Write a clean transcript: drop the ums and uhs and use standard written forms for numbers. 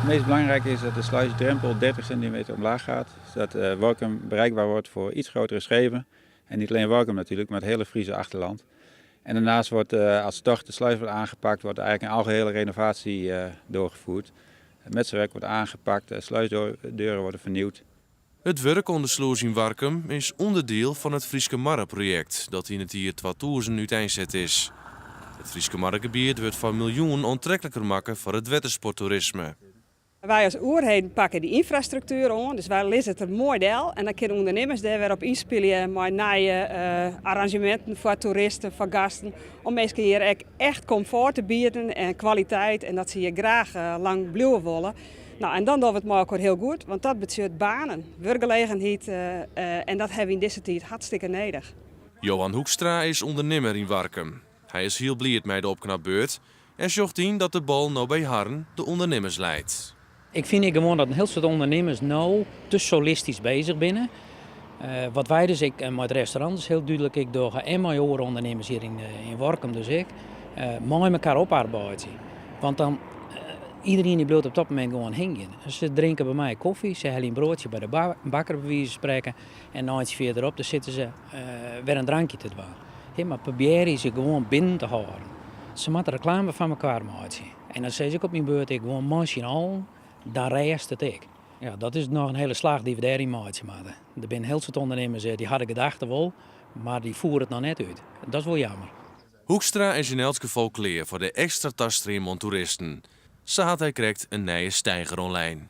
Het meest belangrijke is dat de sluisdrempel 30 centimeter omlaag gaat, zodat Workum bereikbaar wordt voor iets grotere schepen. En niet alleen Workum natuurlijk, maar het hele Friese achterland. En daarnaast wordt, als toch de sluis wordt aangepakt, wordt eigenlijk een algehele renovatie doorgevoerd. Het metselwerk wordt aangepakt, de sluisdeuren worden vernieuwd. It wurk oan de slûs yn Warkum is ûnderdiel fan it Fryske Marreprojekt dat yn it jier 2000 úteinset is. It Fryske Marregebiet wurdt foar miljoenen oantrekliker makke foar it wettersporttoerisme. Wy as oerheden pakke dy ynfrastruktuer oan, dus wy lizze it der moai del en dan kinne ûndernimmers dêr wer op ynspylje mei nije arranzjeminten foar toeristen, foar gasten, om minsken hjir ek echt komfort te bieden en kwaliteit en dat se hjir graach lang bliuwe wolle. No, en dan dogge we it mei elkoar hiel goed, want dat betsjut banen, wurkgelegenheid en dat hawwe we yn dizze tiid hartstikke nedich. Johan Hoekstra is ûndernimmer yn Warkum. Hy is hiel bliid mei de opknapbeurt en sjocht yn dat de bal no by harren, de ûndernimmers, leit. Ik fyn ek gewoan dat in hiel soad ûndernimmers no te solistysk bezich binne. Wat wy dus ek mei it restaurant dus hiel dúdlik ek dogge en mei oare ûndernimmers hjir yn Workum dus ek, mei mekoar oparbeidzje. Want dan, iederien dy bliuwt op dat momint gewoan hingjen. Se drinke by my kofje, se helje in broadsje by de bakker by wize fan sprekken en in eintsje fierderop dan sitte se wer in drankje te dwaan. Mar probearje se gewoan binnen te hâlden. Se moatte reklame foar mekoar meitsje. En dan sis ik op myn beurt ek gewoan mei syn allen, dan rêst it ek. Ja, dat is noch in hiele slach dy't we dêryn meitsje moatte. Der binne in hiel soad ûndernimmers dy ha de gedachte wol, mar dy fiere it noch net út. Dat is wol jammer. Hoekstra is yn elts gefal klear foar de ekstra tastream oan toeristen. Sa hat hy krekt in nije steiger oanlein.